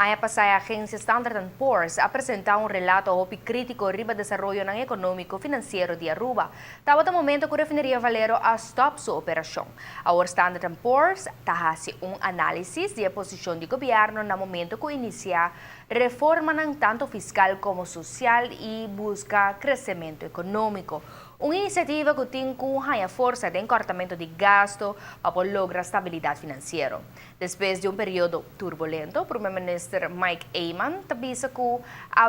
Aña pasa e agencia Standard Poor's a presenta un relato hopi critico riba desaroyo economico financiero di Aruba. Tabata momento cu refineria Valero a stop su operacion. Awor Standard Poor's ta haci un analisis di e posicion di gobierno na momento cu inicia reforma tanto fiscal como social y busca crecemento economico. Un iniciativa cu tin cu haya forsa den cortamento di gasto pa logra stabilidad financiero. Despues di un periodo turbulento, Prome Minister Mike Eman ta bisa cu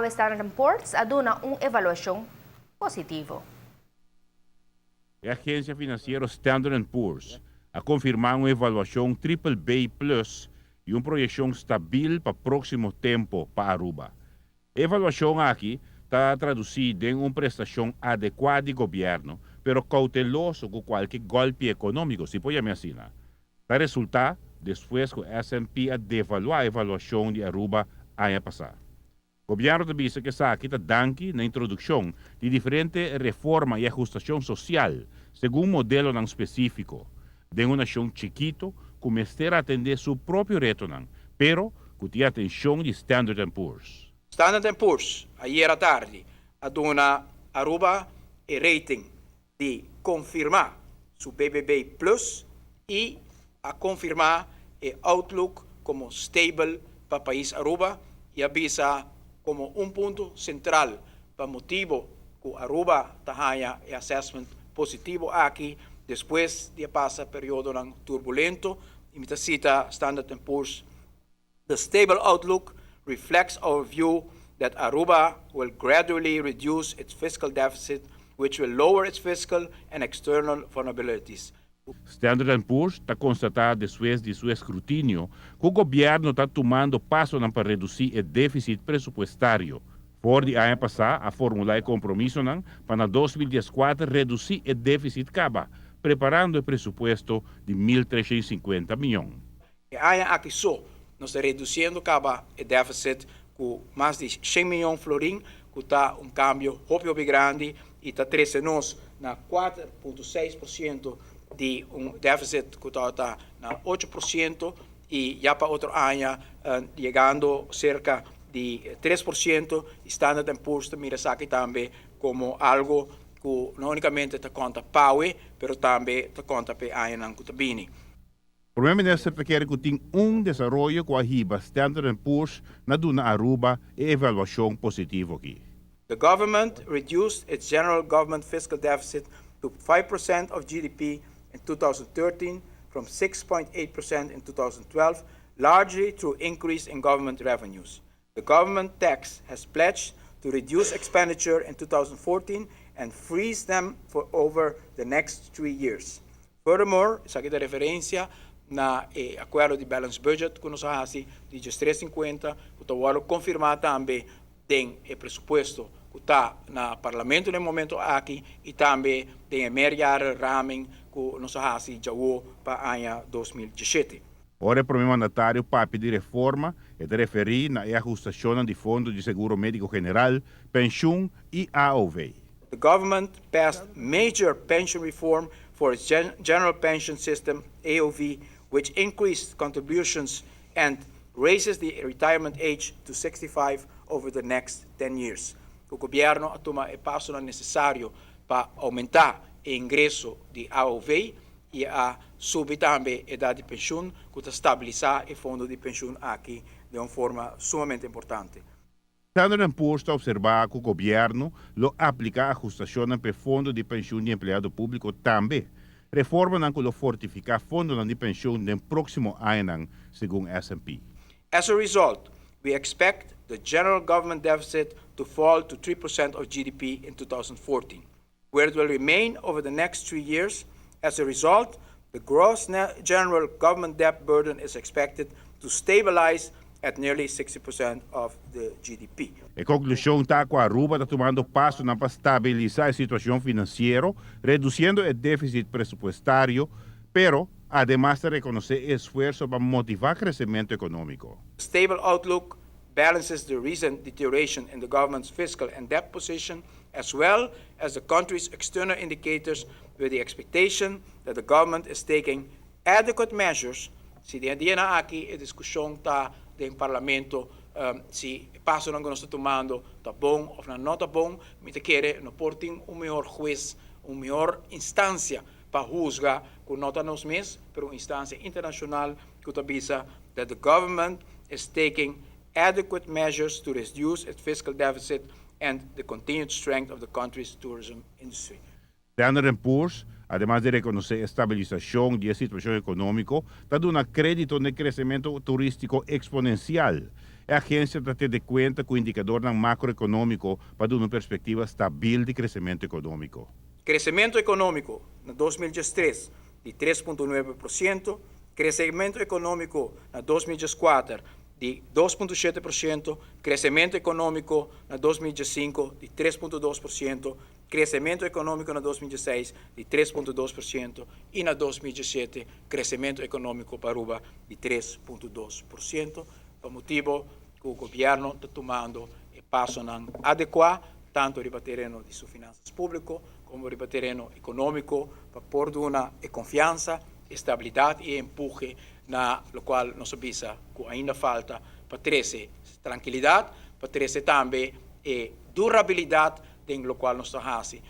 Standard Poor's a duna un evaluacion positivo. E agencia financiero Standard Poor's a confirma un evaluacion triple B plus y un proyeccion stabil pa proximo tempo pa Aruba. E evaluacion aki ta traduci den un prestacion adecua di gobierno, pero cauteloso cu cualkier golpi economico, si por yama asina. Ta resulta despues cu S&P a devalua e evaluacion di Aruba aña pasa. Gobierno ta bisa cu esaki ta danki na introduccion di diferente reforma y ahustacion social, segun modelo specifico, di un nacion chikito cu mester atende su propio reto, pero cu tin atencion di Standard Poor's. Standard Poor's, ayera tardi, a duna Aruba e rating di confirma su BBB Plus y a confirma e outlook como stable pa pais Aruba y a bisa como un punto central pa motibo cu Aruba ta haya e assessment positivo aki despues di pasa periodo turbulento y mi ta cita Standard Poor's: "The stable outlook reflects our view that Aruba will gradually reduce its fiscal deficit, which will lower its fiscal and external vulnerabilities." Standard Poor's ta constata despues di su escrutinio cu gobierno ta tumando paso pa reduci e deficit presupuestario. For di aña pasa a formula e compromiso pa na 2014 reduci e deficit caba, preparando e presupuesto di 1.350 miyon. E aña aki so, nos ta reduciendo caba e deficit cu mas di 100 miyon florin, cu ta un cambio hopi hopi grandi y ta trece nos na 4,6% di un deficit cu ta na 8% y ya pa otro aña yegando cerca di 3% y Standard Poor's mira esaki tambe como algo cu no unicamente ta conta pa awe, pero tambe ta conta pa aña cu ta bini. Prome Minister kier cu tin un desaroyo cu a hiba Standard Poor's na duna Aruba e evaluacion positivo aki. The government reduced its general government fiscal deficit to 5% of GDP in 2013 from 6.8% in 2012, largely through increase in government revenues. The government tax has pledged to reduce expenditure in 2014 and freeze them for over the next 3 years. Furthermore, esaki ta referencia na acuerdo di balance budget cu nos a haci di 350, cu ta confirma tambe den e presupuesto cu ta na parlamento na e momento aki y tambe den meerjarenraming cu nos a haci ya pa aña 2017. Ora e prome mandatario papia di reforma, e ta referi na ahustacion di fondo di seguro medico general, pensioen y AOV. The government passed major pension reform for its general pension system, AOV, which increased contributions and raises the retirement age to 65 over the next 10 years. E gobierno a tuma e paso necesario pa aumenta e ingreso di AOV y a subi tambe e edad di pensioen, cu ta stabilisa e fondo di pensioen aki di un forma sumamente importante. Standard Poor's ta observa cu gobierno lo aplica ahustacion pa fondo di pensioen di empleado publico tambe. Reforma cu lo fortifica fondo di pensioen den proximo aña, segun S&P. As a result, we expect the general government deficit to fall to 3% of GDP in 2014, where it will remain over the next 3 years. As a result, the gross general government debt burden is expected to stabilize at nearly 60% of the GDP. E conclusion ta cu Aruba ta tumando paso pa stabilisa e situacion financiero, reduciendo e deficit presupuestario, pero ademas ta reconoce esfuerso pa motiva crecemento economico. Stable outlook balances the recent deterioration in the government's fiscal and debt position, as well as the country's external indicators, with the expectation that the government is taking adequate measures. Si den dia aki e discusion ta den parlamento si e pasonan ku nos ta tumando ta bon òf nan no ta bon. Mi ta kere no por tin un mihor hues, un mihor instansia pa husga ku no ta nos mes, pero un instansia internashonal ku ta bisa that the government is taking adequate measures to reduce its fiscal deficit and the continued strength of the country's tourism industry. Standard and Poor's, ademas di rekonosé e stabilisashon di e situashon ekonómiko, ta duna krédito n'e kresementu turístiko eksponensial. E agensia ta tene kuenta ku indikadornan makroekonómiko pa duna un perspektiva stabil di kresementu ekonómiko. Kresementu ekonómiko na 2013 di 3.9%, kresementu ekonómiko na 2014 di 2.7%, kresementu ekonómiko na 2015 di 3.2%, kresementu ekonómiko na 2016 di 3.2% i na 2017 kresementu ekonómiko pa Aruba di 3.2%, pa motibu ku gobièrnu ta tumando e pasonan adekuá tantu riba tereno di su finansas públiko komo riba tereno ekonómiko pa por duna e konfiansa, estabilidat i empuhe na lokual nos a bisa ku ainda falta pa trese trankilidat, pa trese tambe e durabilidat den lokual nos ta hasi.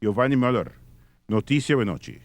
Giovanni Muller, Noticia Awenochi.